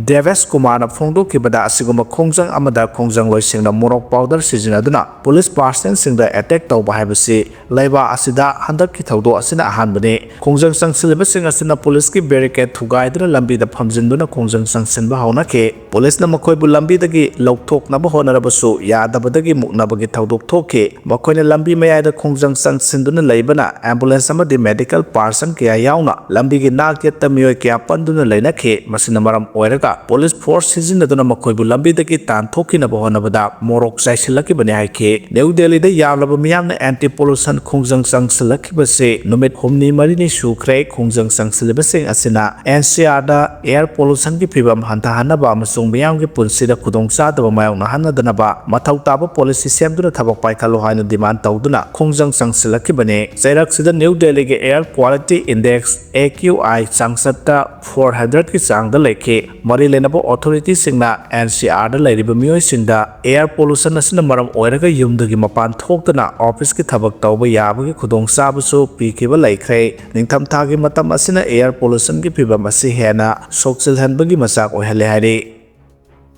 ꯗꯦꯕꯦꯁ ꯀꯨꯃꯥꯔꯅ ꯐꯣꯡꯗꯣꯛꯈꯤꯕꯗ, ꯑꯁꯤꯒꯨꯝꯕ ꯈꯣꯡꯖꯪ ꯑꯃꯗ ꯈꯣꯡꯖꯪꯂꯣꯏꯁꯤꯡꯅ ꯃꯣꯔꯣꯛ ꯄꯥꯎꯗꯔ ꯁꯤꯖꯤꯟꯅꯗꯨꯅ ꯄꯨꯂꯤꯁ ꯄꯥꯔꯁꯅꯦꯜꯁꯤꯡꯗ ꯑꯦꯇꯦꯛ ꯇꯧꯕ ꯍꯥꯏꯕꯁꯤ ꯂꯩꯕꯥꯛ ꯑꯁꯤꯗ ꯍꯟꯗꯛꯀꯤ ꯊꯧꯗꯣꯛ ꯑꯁꯤꯅ ꯑꯍꯥꯟꯕꯅꯤ꯫ ꯈꯣꯡꯖꯪ ꯆꯪꯁꯤꯜꯂꯤꯕꯁꯤꯡ ꯑꯁꯤꯅ ꯄꯨꯂꯤꯁꯀꯤ ꯕꯦꯔꯤꯀꯦꯗ ꯊꯨꯒꯥꯏꯗꯨꯅ ꯂꯝꯕꯤꯗ ꯐꯝꯖꯤꯟꯗꯨꯅ ꯈꯣꯡꯖꯪ ꯆꯪꯁꯤꯟꯕ ꯍꯧꯅꯈꯤ꯫ ꯄꯨꯂꯤꯁꯅ ꯃꯈꯣꯏꯕꯨ ꯂꯝꯕꯤꯗꯒꯤ ꯂꯧꯊꯣꯛꯅꯕ ꯍꯣꯠꯅꯔꯕꯁꯨ ꯌꯥꯗꯕꯗꯒꯤ ꯃꯨꯛꯅꯕꯒꯤ ꯊꯧꯗꯣꯛ ꯊꯣꯛꯈꯤ꯫ ꯃꯈꯣꯏꯅ ꯂꯝꯕꯤ ꯃꯌꯥꯏꯗ ꯈꯣꯡꯖꯪ ꯆꯪꯁꯤꯟꯗꯨꯅ ꯂꯩꯕꯅ ꯑꯦꯝꯕꯨꯂꯦꯟꯁ ꯑꯃꯗꯤ ꯃꯦꯗꯤꯀꯦꯜ ꯄꯥꯔꯁꯟ ꯀꯌꯥ ꯌꯥꯎꯅ ꯂꯝꯕꯤꯒꯤ ꯅꯥꯛ ꯌꯦꯠꯇ ꯃꯤꯑꯣꯏ ꯀꯌꯥ ꯄꯟꯗꯨꯅ ꯂꯩꯅꯈꯤ꯫ ꯃꯁꯤꯅ ꯃꯔꯝ ꯑꯣꯏꯔꯒ ꯄꯨꯂꯤꯁ ꯐꯣꯔꯁ ꯁꯤꯖꯤꯟꯅꯗꯨꯅ ꯃꯈꯣꯏꯕꯨ ꯂꯝꯕꯤꯗꯒꯤ ꯇꯥꯟꯊꯣꯛꯈꯤꯅꯕ ꯍꯣꯠꯅꯕꯗ ꯃꯣꯔꯣꯛ ꯆꯥꯏꯁꯤꯜꯂꯛꯈꯤꯕꯅꯤ ꯍꯥꯏꯈꯤ꯫ ꯅ꯭ꯌꯨ ꯗꯦꯜꯂꯤꯗ ꯌꯥꯝꯂꯕ ꯃꯤꯌꯥꯝꯅ ꯑꯦꯟꯇꯤ ꯄꯣꯂꯨꯁꯟ ꯈꯣꯡꯖꯪ ꯆꯪꯁꯤꯜꯂꯛꯈꯤꯕꯁꯤ ꯅꯨꯃꯤꯠ ꯍꯨꯝꯅꯤ ꯃꯔꯤꯅꯤ ꯁꯨꯈ꯭ꯔꯦ꯫ ꯈꯣꯡꯖꯪ ꯆꯪꯁꯤꯜꯂꯤꯕꯁꯤꯡ ꯑꯁꯤꯅ ꯑꯦꯟ ꯁꯤ ꯑꯥꯔꯗ ꯑꯦꯌꯔ ꯄꯣꯂꯨꯁꯟꯒꯤ ꯐꯤꯕꯝ ꯍꯟꯊꯍꯟꯅꯕ ꯑꯃꯁꯨꯡ ꯃꯤꯌꯥꯝꯒꯤ ꯄꯨꯟꯁꯤꯗ ꯈꯨꯗꯣꯡꯆꯥꯗꯕ ꯃꯥꯌꯣꯛꯅꯍꯟꯅꯗꯅꯕ ꯃꯊꯧ ꯇꯥꯕ ꯄꯣꯂꯤꯁꯤ ꯁꯦꯝꯗꯨꯅ ꯊꯕꯛ ꯄꯥꯏꯈꯠꯂꯨ ꯍꯥꯏꯅ ꯗꯤꯃꯥꯟ ꯇꯧꯗꯨꯅ ꯈꯣꯡꯖꯪ ꯆꯪꯁꯤꯜꯂꯛꯈꯤꯕꯅꯤ꯫ ꯆꯩꯔꯛꯁꯤꯗ ꯅ꯭ꯌꯨ ꯗꯦꯜꯂꯤꯒꯤ ꯑꯦꯌꯔ ꯀ꯭ꯋꯥꯂꯤꯇꯤ ꯏꯟꯗꯦꯛꯁ, ꯑꯦ ꯀ꯭ꯌꯨ ꯑꯥꯏ, ꯆꯥꯡꯆꯠꯇ ꯐꯣꯔ ꯍꯟꯗ꯭ꯔꯦꯠꯀꯤ ꯆꯥꯡꯗ ꯂꯩꯈꯤ꯫ ꯃꯔꯤ ꯂꯩꯅꯕ ꯑꯣꯊꯣꯔꯤꯇꯤꯁꯤꯡꯅ ꯑꯦꯟ ꯁꯤ ꯑꯥꯔꯗ ꯂꯩꯔꯤꯕ ꯃꯤꯑꯣꯏꯁꯤꯡꯗ ꯑꯦꯌꯔ ꯄꯣꯂꯨꯁꯟ ꯑꯁꯤꯅ ꯃꯔꯝ ꯑꯣꯏꯔꯒ ꯌꯨꯝꯗꯒꯤ ꯃꯄꯥꯟ ꯊꯣꯛꯇꯅ ꯑꯣꯐꯤꯁꯀꯤ ꯊꯕꯛ ꯇꯧꯕ ꯌꯥꯕꯒꯤ ꯈꯨꯗꯣꯡꯆꯥꯕꯁꯨ ꯄꯤꯈꯤꯕ ꯂꯩꯈ꯭ꯔꯦ꯫ ꯅꯤꯡꯊꯝꯊꯥꯒꯤ ꯃꯇꯝ ꯑꯁꯤꯅ ꯑꯦꯌꯔ ꯄꯣꯂꯨꯁꯟꯒꯤ ꯐꯤꯕꯝ ꯑꯁꯤ ꯍꯦꯟꯅ ꯁꯣꯛꯆꯤꯜꯍꯟꯕꯒꯤ ꯃꯆꯥꯛ ꯑꯣꯏꯍꯜꯂꯦ ꯍꯥꯏꯔꯤ꯫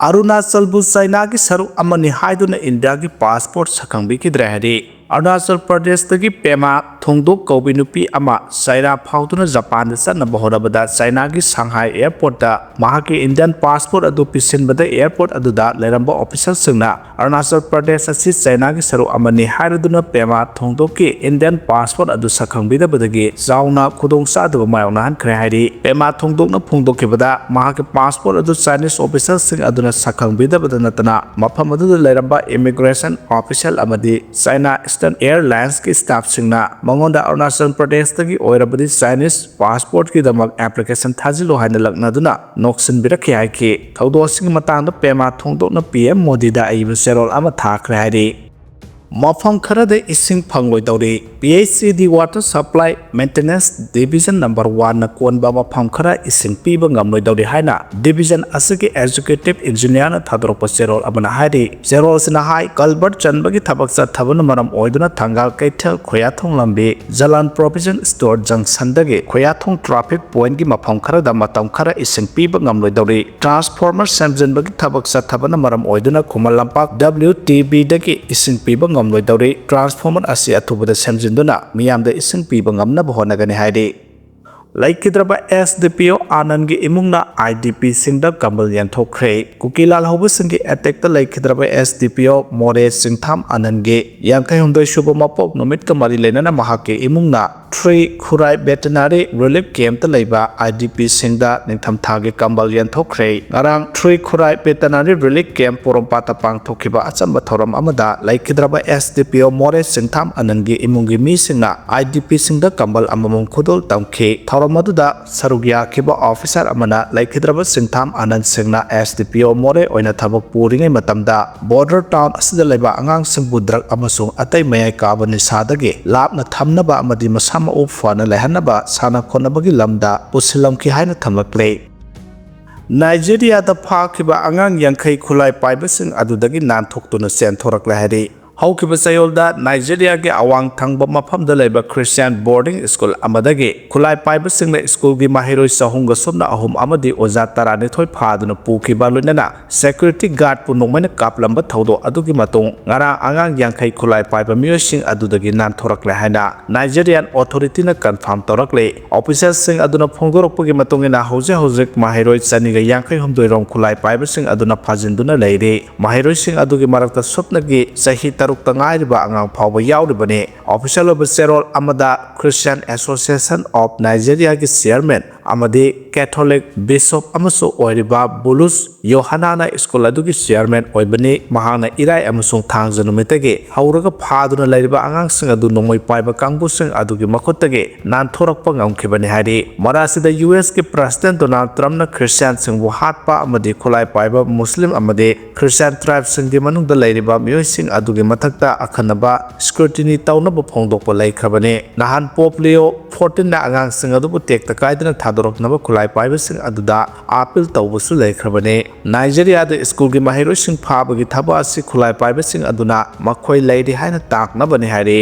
ꯑꯔꯨꯅꯥꯆꯜꯕꯨ ꯆꯥꯏꯅꯥꯒꯤ ꯁꯔꯨꯛ ꯑꯃꯅꯤ ꯍꯥꯏꯗꯨꯅ ꯏꯟꯗꯤꯌꯥꯒꯤ ꯄꯥꯁꯄꯣꯔꯠ ꯁꯛꯈꯪꯕꯤꯈꯤꯗ꯭ꯔꯦ ꯍꯥꯏꯔꯤ꯫ ꯑꯔꯨꯅꯥꯆꯜ ꯄ꯭ꯔꯗꯦꯁꯇꯒꯤ ꯄꯦꯃꯥ ꯊꯣꯡꯗꯣꯛ ꯀꯧꯕꯤ ꯅꯨꯄꯤ ꯑꯃ ꯆꯥꯏꯅꯥ ꯐꯥꯎꯗꯨꯅ ꯖꯄꯥꯟꯗ ꯆꯠꯅꯕ ꯍꯣꯠꯅꯕꯗ ꯆꯥꯏꯅꯥꯒꯤ ꯁꯪꯍꯥꯏ ꯑꯦꯌꯔꯄꯣꯔꯠꯇ ꯃꯍꯥꯛꯀꯤ ꯏꯟꯗꯤꯌꯟ ꯄꯥꯁꯄꯣꯔꯠ ꯑꯗꯨ ꯄꯤꯁꯤꯟꯕꯗ ꯑꯦꯌꯔꯄꯣꯔꯠ ꯑꯗꯨꯗ ꯂꯩꯔꯝꯕ ꯑꯣꯐꯤꯁꯔꯁꯤꯡꯅ ꯑꯔꯨꯅꯥꯆꯜ ꯄ꯭ꯔꯗꯦꯁ ꯑꯁꯤ ꯆꯥꯏꯅꯥꯒꯤ ꯁꯔꯨꯛ ꯑꯃꯅꯤ ꯍꯥꯏꯔꯗꯨꯅ ꯄꯦꯃꯥ ꯊꯣꯡꯗꯣꯛꯀꯤ ꯏꯟꯗꯤꯌꯟ ꯄꯥꯁꯄꯣꯔꯠ ꯑꯗꯨ ꯁꯛꯈꯪꯕꯤꯗꯕꯗꯒꯤ ꯆꯥꯎꯅ ꯈꯨꯗꯣꯡꯆꯥꯗꯕ ꯃꯥꯌꯣꯛꯅꯍꯟꯈ꯭ꯔꯦ ꯍꯥꯏꯔꯤ꯫ ꯄꯦꯃꯥ ꯊꯣꯡꯗꯣꯛꯅ ꯐꯣꯡꯗꯣꯛꯈꯤꯕꯗ, ꯃꯍꯥꯛꯀꯤ ꯄꯥꯁꯄꯣꯔꯠ ꯑꯗꯨ ꯆꯥꯏꯅꯤꯁ ꯑꯣꯐꯤꯁꯔꯁꯤꯡ ꯑꯗꯨꯅ ꯁꯛꯈꯪꯕꯤꯗꯕꯗ ꯅꯠꯇꯅ ꯃꯐꯝ ꯑꯗꯨꯗ ꯂꯩꯔꯝꯕ ꯏꯃꯤꯒ꯭ꯔꯦꯁꯟ ꯑꯣꯐꯤꯁꯤꯌꯦꯜ ꯑꯃꯗꯤ ꯆꯥꯏꯅꯥ ꯏꯁꯇꯔꯟ ꯑꯦꯌꯔꯂꯥꯏꯟꯁꯀꯤ ꯁ꯭ꯇꯥꯐꯁꯤꯡꯅ ꯃꯉꯣꯟꯗ ꯑꯔꯨꯅꯥꯆꯜ ꯄ꯭ꯔꯗꯦꯁꯇꯒꯤ ꯑꯣꯏꯔꯕꯗꯤ ꯆꯥꯏꯅꯤꯁ ꯄꯥꯁꯄꯣꯔꯠꯀꯤꯗꯃꯛ ꯑꯦꯄ꯭ꯂꯤꯀꯦꯁꯟ ꯊꯥꯖꯤꯜꯂꯨ ꯍꯥꯏꯅ ꯂꯛꯅꯗꯨꯅ ꯅꯣꯛꯁꯤꯟꯕꯤꯔꯛꯈꯤ ꯍꯥꯏꯈꯤ꯫ ꯊꯧꯗꯣꯛ ꯑꯁꯤꯒꯤ ꯃꯇꯥꯡꯗ ꯄꯦꯃꯥ ꯊꯣꯡꯗꯣꯛꯅ ꯄꯤ ꯑꯦꯝ ꯃꯣꯗꯤꯗ ꯑꯏꯕ ꯆꯦꯔꯣꯜ ꯑꯃ ꯊꯥꯈ꯭ꯔꯦ ꯍꯥꯏꯔꯤ꯫ ꯃꯐꯝ ꯈꯔꯗ ꯏꯁꯤꯡ ꯐꯪꯂꯣꯏꯗꯧꯔꯤ꯫ ꯄꯤ ꯑꯩꯆ ꯏ ꯗꯤ Water Supply Maintenance Division Number One ꯅ ꯀꯣꯟꯕ ꯃꯐꯝ ꯈꯔ ꯏꯁꯤꯡ ꯄꯤꯕ ꯉꯝꯂꯣꯏꯗꯧꯔꯤ ꯍꯥꯏꯅ division ꯑꯁꯤꯒꯤ executive engineer ꯅ ꯊꯥꯗꯣꯔꯛꯄ ꯆꯦꯔꯣꯜ ꯑꯃꯅ ꯍꯥꯏꯔꯤ꯫ ꯆꯦꯔꯣꯜꯁꯤꯅ ꯍꯥꯏ, culvert ꯆꯟꯕꯒꯤ ꯊꯕꯛ ꯆꯠꯊꯕꯅ ꯃꯔꯝ ꯑꯣꯏꯗꯨꯅ ꯊꯪꯒꯥꯜ ꯀꯩꯊꯦꯜ ꯈꯣꯌꯥꯊꯣꯡ ꯂꯝꯕꯤ ꯖꯂꯥꯟ Provision Store junction ꯗꯒꯤ ꯈꯣꯌꯥꯊꯣꯡ traffic point ꯀꯤ ꯃꯐꯝ ꯈꯔꯗ ꯃꯇꯝ ꯈꯔ ꯏꯁꯤꯡ ꯄꯤꯕ ꯉꯝꯂꯣꯏꯗꯧꯔꯤ꯫ Transformer ꯁꯦꯝꯖꯤꯟꯕꯒꯤ ꯊꯕꯛ ꯆꯠꯊꯕꯅ ꯃꯔꯝ ꯑꯣꯏꯗꯨꯅ Khuman Lampak W T B ꯗꯒꯤ ꯏꯁꯤꯡ ꯄꯤꯕ ꯉꯝꯂꯣꯏꯗꯧꯔꯤ꯫ Transformer ꯑꯁꯤ ꯑꯊꯨꯕꯗ ꯁꯦꯝꯖꯤꯟꯗꯨꯅ ꯃꯤꯌꯥꯝꯗ ꯏꯁꯤꯡ ꯄꯤꯕ ꯉꯝꯅꯕ ꯍꯣꯠꯅꯒꯅꯤ ꯍꯥꯏꯔꯤ꯫ ꯂꯩꯈꯤꯗ꯭ꯔꯕ S D P O ꯑꯥꯅꯟꯒꯤ ꯏꯃꯨꯡꯅ I D P ꯁꯤꯡꯗ ꯀꯝꯕꯜ ꯌꯦꯟꯊꯣꯛꯈ꯭ꯔꯦ꯫ ꯀꯨꯀꯤ ꯂꯥꯜꯍꯧꯕꯁꯤꯡꯒꯤ attack ꯇ ꯂꯩꯈꯤꯗ꯭ꯔꯕ S D P O ꯃꯣꯔꯦ ꯆꯤꯡꯊꯥꯝ ꯑꯥꯅꯟꯒꯤ ꯌꯥꯡꯈꯩ ꯍꯨꯝꯗꯣꯏ ꯁꯨꯕ ꯃꯄꯣꯛ ꯅꯨꯃꯤꯠꯀ ꯃꯔꯤ ꯂꯩꯅꯅ ꯃꯍꯥꯛꯀꯤ ꯏꯃꯨꯡꯅ ꯊ꯭ꯔꯤ ꯈꯨꯔꯥꯏ Veterinary Relief Camp ꯇ ꯂꯩꯕ I D P ꯁꯤꯡꯗ ꯅꯤꯡꯊꯝꯊꯥꯒꯤ ꯀꯝꯕꯜ ꯌꯦꯟꯊꯣꯛꯈ꯭ꯔꯦ꯫ ꯉꯔꯥꯡ ꯊ꯭ꯔꯤ ꯈꯨꯔꯥꯏ Veterinary Relief Camp ꯄꯣꯔꯣꯝꯄꯥꯠꯇ ꯄꯥꯡꯊꯣꯛꯈꯤꯕ ꯑꯆꯝꯕ ꯊꯧꯔꯝ ꯑꯃꯗ ꯂꯩꯈꯤꯗ꯭ꯔꯕ S D P O ꯃꯣꯔꯦ ꯆꯤꯡꯊꯥꯝ ꯑꯥꯅꯟꯒꯤ ꯏꯃꯨꯡꯒꯤ ꯃꯤꯁꯤꯡꯅ I D P ꯁꯤꯡꯗ ꯀꯝꯕꯜ ꯑꯃꯃꯝ ꯈꯨꯗꯣꯜ ꯇꯝꯈꯤ꯫ ꯊꯧꯔꯝ ꯑꯗꯨꯗ ꯁꯔꯨꯛ ꯌꯥꯈꯤꯕ officer ꯑꯃꯅ ꯂꯩꯈꯤꯗ꯭ꯔꯕ ꯆꯤꯡꯊꯥꯝ ꯑꯥꯅꯟꯁꯤꯡꯅ S D P O ꯃꯣꯔꯦ ꯑꯣꯏꯅ ꯊꯕꯛ ꯄꯨꯔꯤꯉꯩ ꯃꯇꯝꯗ border town ꯑꯁꯤꯗ ꯂꯩꯕ ꯑꯉꯥꯡꯁꯤꯡꯕꯨ drug ꯑꯃꯁꯨꯡ ꯑꯇꯩ ꯃꯌꯥꯏ ꯀꯥꯕ ꯅꯤꯁꯥꯗꯒꯤ ꯂꯥꯞꯅ ꯊꯝꯅꯕ ꯑꯃꯗꯤ ꯃꯁꯥ ꯃꯎ ꯐꯅ ꯂꯩꯍꯟꯅꯕ ꯁꯥꯟꯅ ꯈꯣꯠꯅꯕꯒꯤ ꯂꯝꯗ ꯄꯨꯁꯤꯜꯂꯝꯈꯤ ꯍꯥꯏꯅ ꯊꯝꯂꯛꯂꯤ꯫ ꯅꯥꯏꯖꯦꯔꯤꯌꯥꯗ ꯐꯥꯈꯤꯕ ꯑꯉꯥꯡ ꯌꯥꯡꯈꯩ ꯈꯨꯠꯂꯥꯏ ꯄꯥꯏꯕꯁꯤꯡ ꯑꯗꯨꯗꯒꯤ ꯅꯥꯟꯊꯣꯛꯇꯨꯅ ꯆꯦꯟꯊꯣꯔꯛꯂꯦ ꯍꯥꯏꯔꯤ꯫ ꯍꯧꯈꯤꯕ ꯆꯌꯣꯜꯗ ꯅꯥꯏꯖꯦꯔꯤꯌꯥꯒꯤ ꯑꯋꯥꯡ ꯊꯪꯕ ꯃꯐꯝꯗ ꯂꯩꯕ Christian boarding school ꯑꯃꯗꯒꯤ ꯈꯨꯠꯂꯥꯏ ꯄꯥꯏꯕꯁꯤꯡꯅ ꯁ꯭ꯀꯨꯜꯒꯤ ꯃꯍꯩꯔꯣꯏ ꯆꯍꯨꯝꯒ ꯁꯨꯞꯅ ꯑꯍꯨꯝ ꯑꯃꯗꯤ ꯑꯣꯖꯥ ꯇꯔꯥꯅꯤꯊꯣꯏ ꯐꯥꯗꯨꯅ ꯄꯨꯈꯤꯕ, ꯂꯣꯏꯅꯅ security guard ꯄꯨ ꯅꯣꯡꯃꯩꯅ ꯀꯥꯞꯂꯝꯕ ꯊꯧꯗꯣꯛ ꯑꯗꯨꯒꯤ ꯃꯇꯨꯡ ꯉꯔꯥꯡ ꯑꯉꯥꯡ ꯌꯥꯡꯈꯩ ꯈꯨꯠꯂꯥꯏ ꯄꯥꯏꯕ ꯃꯤꯑꯣꯏꯁꯤꯡ ꯑꯗꯨꯗꯒꯤ ꯅꯥꯟꯊꯣꯔꯛꯂꯦ ꯍꯥꯏꯅ Nigerian authority ꯅ confirm ꯇꯧꯔꯛꯂꯤ꯫ Official ꯁꯤꯡ ꯑꯗꯨꯅ ꯐꯣꯡꯗꯣꯔꯛꯄꯒꯤ ꯃꯇꯨꯡ ꯏꯟꯅ ꯍꯧꯖꯤꯛ ꯍꯧꯖꯤꯛ ꯃꯍꯩꯔꯣꯏ ꯆꯅꯤꯒ ꯌꯥꯡꯈꯩ ꯍꯨꯝꯗꯣꯏ ꯔꯣꯝ ꯈꯨꯠꯂꯥꯏ ꯄꯥꯏꯕꯁꯤꯡ ꯑꯗꯨꯅ ꯐꯥꯖꯤꯟꯗꯨꯅ ꯂꯩꯔꯤ꯫ ꯃꯍꯩꯔꯣꯏꯁꯤꯡ ꯑꯗꯨꯒꯤ ꯃꯔꯛꯇ ꯁꯨꯞꯅꯒꯤ ꯆꯍꯤ ꯇꯔꯨꯛꯇ ꯉꯥꯏꯔꯤꯕ ꯑꯉꯥꯡ ꯐꯥꯎꯕ ꯌꯥꯎꯔꯤꯕꯅꯤ꯫ Official ꯑꯣꯏꯕ ꯆꯦꯔꯣꯜ ꯑꯃꯗ Christian Association of Nigeria ꯒꯤ chairman ꯑꯃꯗꯤ ꯀꯦꯊꯣꯂꯤꯛ ꯕꯤꯁꯣꯞ ꯑꯃꯁꯨ ꯑꯣꯏꯔꯤꯕ ꯕꯨꯂꯨꯁ ꯌꯣꯍꯥꯅꯥꯅ ꯁ꯭ꯀꯨꯜ ꯑꯗꯨꯒꯤ ꯆꯤꯌꯔꯃꯦꯟ ꯑꯣꯏꯕꯅꯤ꯫ ꯃꯍꯥꯛꯅ ꯏꯔꯥꯏ ꯑꯃꯁꯨꯡ ꯊꯥꯡꯖ ꯅꯨꯃꯤꯠꯇꯒꯤ ꯍꯧꯔꯒ ꯐꯥꯗꯨꯅ ꯂꯩꯔꯤꯕ ꯑꯉꯥꯡꯁꯤꯡ ꯑꯗꯨ ꯅꯣꯡꯃꯩ ꯄꯥꯏꯕ ꯀꯥꯡꯕꯨꯁꯤꯡ ꯑꯗꯨꯒꯤ ꯃꯈꯨꯠꯇꯒꯤ ꯅꯥꯟꯊꯣꯔꯛꯄ ꯉꯝꯈꯤꯕꯅꯤ ꯍꯥꯏꯔꯤ꯫ ꯃꯔꯛ ꯑꯁꯤꯗ ꯌꯨ ꯑꯦꯁꯀꯤ ꯄ꯭ꯔꯁꯤꯗꯦꯟ ꯗꯣꯅꯥꯜꯗ ꯇ꯭ꯔꯝꯞꯅ ꯈ꯭ꯔꯤꯁꯇꯤꯌꯥꯟꯁꯤꯡꯕꯨ ꯍꯥꯠꯄ ꯑꯃꯗꯤ ꯈꯨꯠꯂꯥꯏ ꯄꯥꯏꯕ ꯃꯨꯁꯂꯤꯝ ꯑꯃꯗꯤ ꯈ꯭ꯔꯤꯁꯇꯤꯌꯥꯟ ꯇ꯭ꯔꯥꯏꯕꯁꯤꯡꯒꯤ ꯃꯅꯨꯡꯗ ꯂꯩꯔꯤꯕ ꯃꯤꯑꯣꯏꯁꯤꯡ ꯑꯗꯨꯒꯤ ꯃꯊꯛꯇ ꯑꯈꯟꯅꯕ ꯁ꯭ꯀ꯭ꯔꯨꯇꯤꯅꯤ ꯇꯧꯅꯕ ꯐꯣꯡꯗꯣꯛꯄ ꯂꯩꯈ꯭ꯔꯕꯅꯤ꯫ ꯅꯍꯥꯟ ꯄꯣꯞ ꯂꯤꯑꯣ ꯐꯣꯔꯇꯤꯟꯅ ꯑꯉꯥꯡꯁꯤꯡ ꯑꯗꯨꯕꯨ ꯇꯦꯛꯇ ꯀꯥꯏꯗꯅ ꯊꯥꯗꯣꯔꯛꯅꯕ ꯈꯨꯠꯂꯥꯏ ꯄꯥꯏꯕꯁꯤꯡ ꯑꯗꯨꯗ ꯑꯥꯄꯤꯜ ꯇꯧꯕꯁꯨ ꯂꯩꯈ꯭ꯔꯕꯅꯤ꯫ ꯅꯥꯏꯖꯦꯔꯤꯌꯥꯗ ꯁ꯭ꯀꯨꯜꯒꯤ ꯃꯍꯩꯔꯣꯏꯁꯤꯡ ꯐꯥꯕꯒꯤ ꯊꯕꯛ ꯑꯁꯤ ꯈꯨꯠꯂꯥꯏ ꯄꯥꯏꯕꯁꯤꯡ ꯑꯗꯨꯅ ꯃꯈꯣꯏ ꯂꯩꯔꯤ ꯍꯥꯏꯅ ꯇꯥꯛꯅꯕꯅꯤ ꯍꯥꯏꯔꯤ꯫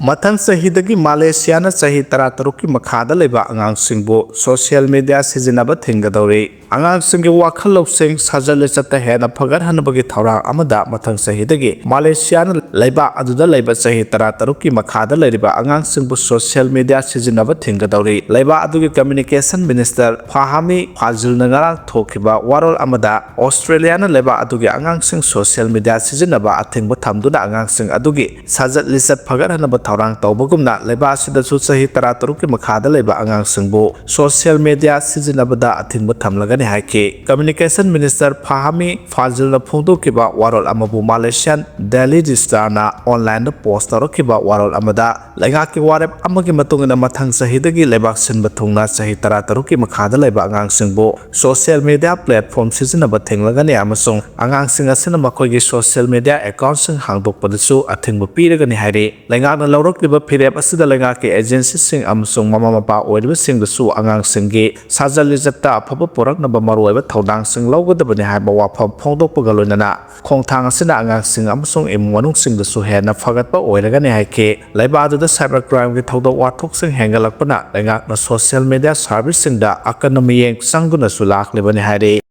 ꯃꯊꯪ ꯆꯍꯤꯗꯒꯤ ꯃꯥꯂꯦꯁꯤꯌꯥꯅ ꯆꯍꯤ ꯇꯔꯥꯇꯔꯨꯛꯀꯤ ꯃꯈꯥꯗ ꯂꯩꯕ ꯑꯉꯥꯡꯁꯤꯡꯕꯨ ꯁꯣꯁꯤꯌꯦꯜ ꯃꯤꯗꯤꯌꯥ ꯁꯤꯖꯤꯟꯅꯕ ꯊꯤꯡꯒꯗꯧꯔꯤ꯫ ꯑꯉꯥꯡꯁꯤꯡꯒꯤ ꯋꯥꯈꯜ ꯂꯧꯁꯤꯡ, ꯁꯥꯖꯠ ꯂꯤꯆꯠꯇ ꯍꯦꯟꯅ ꯐꯒꯠꯍꯟꯅꯕꯒꯤ ꯊꯧꯔꯥꯡ ꯑꯃꯗ ꯃꯊꯪ ꯆꯍꯤꯗꯒꯤ ꯃꯥꯂꯦꯁꯤꯌꯥꯅ ꯂꯩꯕꯥꯛ ꯑꯗꯨꯗ ꯂꯩꯕ ꯆꯍꯤ ꯇꯔꯥꯇꯔꯨꯛꯀꯤ ꯃꯈꯥꯗ ꯂꯩꯔꯤꯕ ꯑꯉꯥꯡꯁꯤꯡꯕꯨ ꯁꯣꯁꯤꯌꯦꯜ ꯃꯤꯗꯤꯌꯥ ꯁꯤꯖꯤꯟꯅꯕ ꯊꯤꯡꯒꯗꯧꯔꯤ꯫ ꯂꯩꯕꯥꯛ ꯑꯗꯨꯒꯤ ꯀꯝꯃ꯭ꯌꯨꯅꯤꯀꯦꯁꯟ ꯃꯤꯅꯤꯁꯇꯔ ꯐꯥꯍꯥꯃꯤ ꯐꯥꯖꯤꯜꯅ ꯉꯔꯥꯡ ꯊꯣꯛꯈꯤꯕ ꯋꯥꯔꯣꯜ ꯑꯃꯗ ꯑꯣꯁꯇ꯭ꯔꯦꯂꯤꯌꯥꯅ ꯂꯩꯕꯥꯛ ꯑꯗꯨꯒꯤ ꯑꯉꯥꯡꯁꯤꯡ ꯁꯣꯁꯤꯌꯦꯜ ꯃꯤꯗꯤꯌꯥ ꯁꯤꯖꯤꯟꯅꯕ ꯑꯊꯤꯡꯕ ꯊꯝꯗꯨꯅ ꯑꯉꯥꯡꯁꯤꯡ ꯑꯗꯨꯒꯤ ꯁꯥꯖꯠ ꯂꯤꯆꯠ ꯐꯒꯠꯍꯟꯅꯕ ꯊꯧꯔꯥꯡ ꯇꯧꯕꯒꯨꯝꯅ ꯂꯩꯕꯥꯛ ꯑꯁꯤꯗꯁꯨ ꯆꯍꯤ ꯇꯔꯥꯇꯔꯨꯛꯀꯤ ꯃꯈꯥꯗ ꯂꯩꯕ ꯑꯉꯥꯡꯁꯤꯡꯕꯨ ꯁꯣꯁꯤꯌꯦꯜ ꯃꯤꯗꯤꯌꯥ ꯁꯤꯖꯤꯟꯅꯕꯗ ꯑꯊꯤꯡꯕ ꯊꯝꯂꯒꯅꯤ ꯍꯥꯏꯈꯤ꯫ ꯀꯝꯃ꯭ꯌꯨꯅꯤꯀꯦꯁꯟ ꯃꯤꯅꯤꯁꯇꯔ ꯐꯥꯍꯥꯃꯤ ꯐꯥꯖꯤꯜꯅ ꯐꯣꯡꯗꯣꯛꯈꯤꯕ ꯋꯥꯔꯣꯜ ꯑꯃꯕꯨ ꯃꯥꯂꯦꯁꯤꯌꯥꯟ ꯗꯦꯂꯤ ꯗꯤꯁꯇꯥꯔꯅ ꯑꯣꯟꯂꯥꯏꯟꯗ ꯄꯣꯁ ꯇꯧꯔꯛꯈꯤꯕ ꯋꯥꯔꯣꯜ ꯑꯃꯗ ꯂꯩꯉꯥꯛꯀꯤ ꯋꯥꯔꯦꯞ ꯑꯃꯒꯤ ꯃꯇꯨꯡ ꯏꯟꯅ ꯃꯊꯪ ꯆꯍꯤꯗꯒꯤ ꯂꯩꯕꯥꯛ ꯁꯤꯟꯕ ꯊꯨꯡꯅ ꯆꯍꯤ ꯇꯔꯥꯇꯔꯨꯛꯀꯤ ꯃꯈꯥꯗ ꯂꯩꯕ ꯑꯉꯥꯡꯁꯤꯡꯕꯨ ꯁꯣꯁꯤꯌꯦꯜ ꯃꯤꯗꯤꯌꯥ ꯄ꯭ꯂꯦꯠꯐꯣꯝ ꯁꯤꯖꯤꯟꯅꯕ ꯊꯤꯡꯂꯒꯅꯤ ꯑꯃꯁꯨꯡ ꯑꯉꯥꯡꯁꯤꯡ ꯑꯁꯤꯅ ꯃꯈꯣꯏꯒꯤ ꯁꯣꯁꯤꯌꯦꯜ ꯃꯤꯗꯤꯌꯥ ꯑꯦꯀꯥꯎꯟꯠꯁꯤꯡ ꯍꯥꯡꯗꯣꯛꯄꯗꯁꯨ ꯑꯊꯤꯡꯕ ꯄꯤꯔꯒꯅꯤ ꯍꯥꯏꯔꯤ꯫ ꯂꯩꯉꯥꯛꯅ ꯂꯧꯔꯛꯂꯤꯕ ꯐꯤꯔꯦꯞ ꯑꯁꯤꯗ ꯂꯩꯉꯥꯛꯀꯤ ꯑꯦꯖꯦꯟꯁꯤꯁꯤꯡ ꯑꯃꯁꯨꯡ ꯃꯃꯥ ꯃꯄꯥ ꯑꯣꯏꯔꯤꯕꯁꯤꯡꯗꯁꯨ ꯑꯉꯥꯡꯁꯤꯡꯒꯤ ꯁꯥꯖꯠ ꯂꯤꯆꯠꯇ ꯑꯐꯕ ꯄꯨꯔꯛꯅꯕ ꯃꯔꯨꯑꯣꯏꯕ ꯊꯧꯗꯥꯡꯁꯤꯡ ꯂꯧꯒꯗꯕꯅꯤ ꯍꯥꯏꯕ ꯋꯥꯐꯝ ꯐꯣꯡꯗꯣꯛꯄꯒ ꯂꯣꯏꯅꯅ ꯈꯣꯡꯊꯥꯡ ꯑꯁꯤꯅ ꯑꯉꯥꯡꯁꯤꯡ ꯑꯃꯁꯨꯡ ꯏꯃꯨꯡ ꯃꯅꯨꯡꯁꯤꯡꯗꯁꯨ ꯍꯦꯟꯅ ꯐꯒꯠꯄ ꯑꯣꯏꯔꯒꯅꯤ ꯍꯥꯏꯈꯤ꯫ ꯂꯩꯕꯥꯛ ꯑꯗꯨꯗ ꯁꯥꯏꯕꯔ ꯀ꯭ꯔꯥꯏꯝꯒꯤ ꯊꯧꯗꯣꯛ ꯋꯥꯊꯣꯛꯁꯤꯡ ꯍꯦꯟꯒꯠꯂꯛꯄꯅ ꯂꯩꯉꯥꯛꯅ ꯁꯣꯁꯤꯌꯦꯜ ꯃꯤꯗꯤꯌꯥ ꯁꯥꯔꯚꯤꯁꯁꯤꯡꯗ ꯑꯀꯟꯕ ꯃꯤꯠꯌꯦꯡ ꯆꯪꯗꯨꯅꯁꯨ ꯂꯥꯛꯂꯤꯕꯅꯤ ꯍꯥꯏꯔꯤ꯫